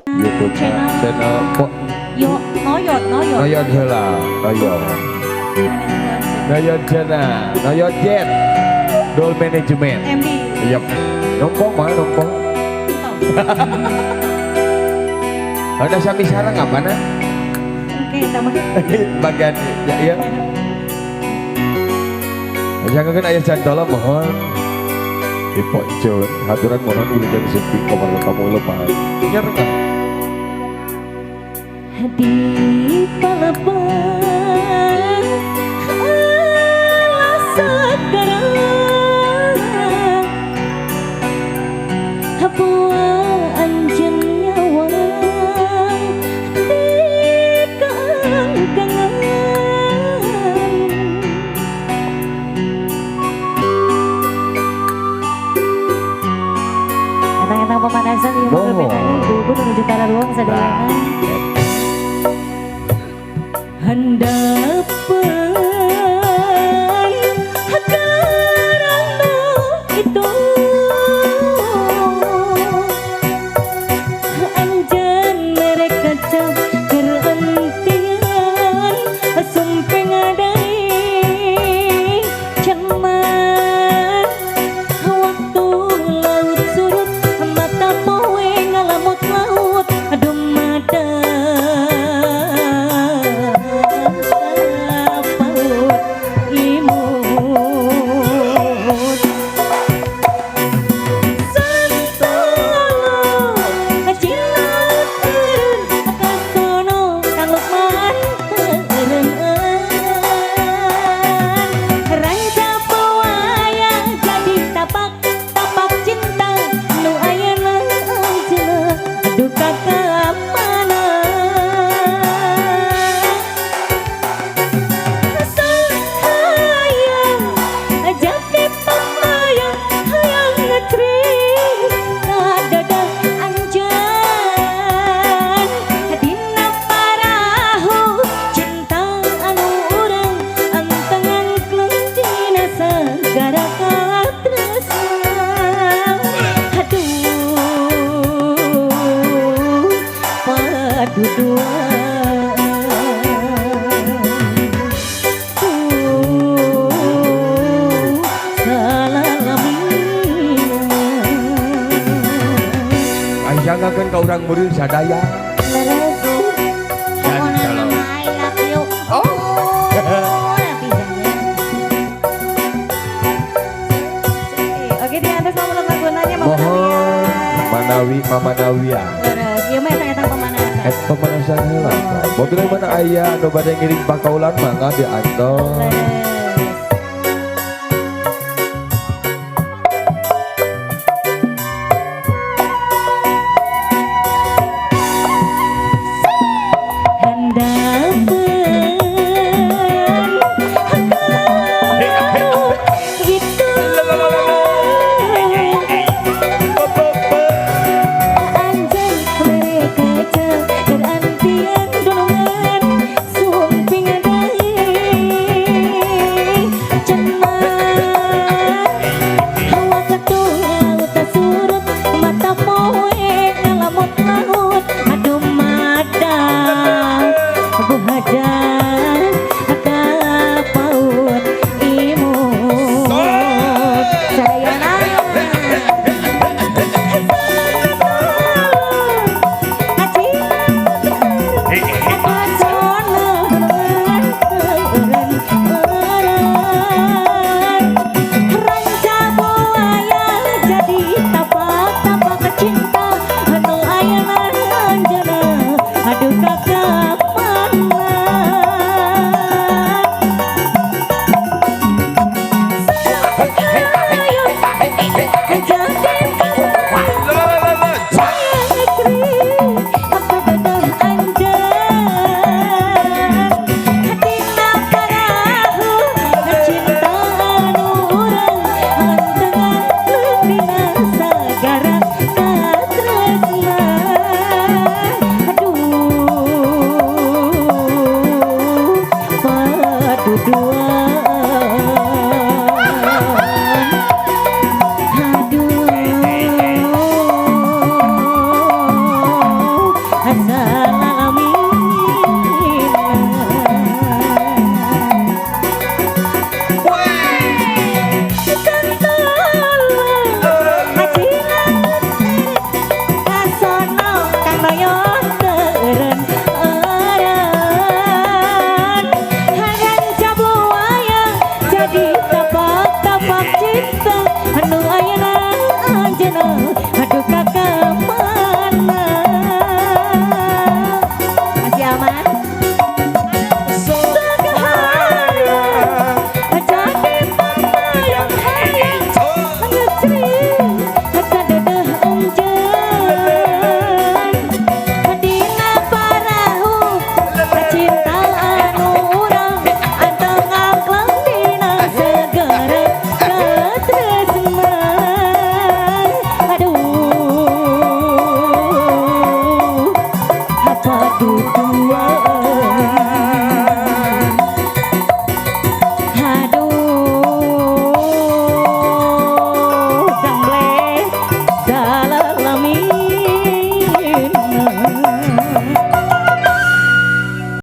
YouTube Channel. Channel kok. Yo, Noyot, Noyot. Noyot heula, Noyot. Noyot channel, Noyot Jet. Dol Management. MD. Yep. Numpang mah numpang. Ada sami sareng apa na? Oke, tambah. Bagian ya iya. Jangan kan aya cantola mohon di pocon haturan mohon wilujeng sumping kamar kamu lemah. Nyereng. Di paleban segara buah anjeun nyawang di kaangkangan. Etang-etang pemanasan ieu mah. Mohon. Berbeda ibu-ibu menuju ruang sadayana. Handapeun karana itu anjeun mereka cap kerentian sumping adai cenah waktu laut surut mata poe ngalamut laut dumada paut imut Santolo cilaut eureun kasono Kang Lukman teureun Ranca buaya jadi tapak tapak cinta nu ayeuna anjeunna duka ka mana. Sayang jadi pemayang hayang ngecrik kadada anjeun dina parahu cinta anu urang antengan dina sagara katresna. Aduh, paduduan tuh salalamina. Ayangkeun ka urang murid sadaya. Leres. Pokoknya Santolo. Nama I love you. Oh. Oh, pisannya. Oke, di atas mau lagunanya Mama Mohon Nawia. Manawi Mama Nawia. Leres, ieu mah etang-etang pemanasan. Et pemanasan heula. Mobil mana aya anu bade ngiring pakaulan mangga diantos. Leres.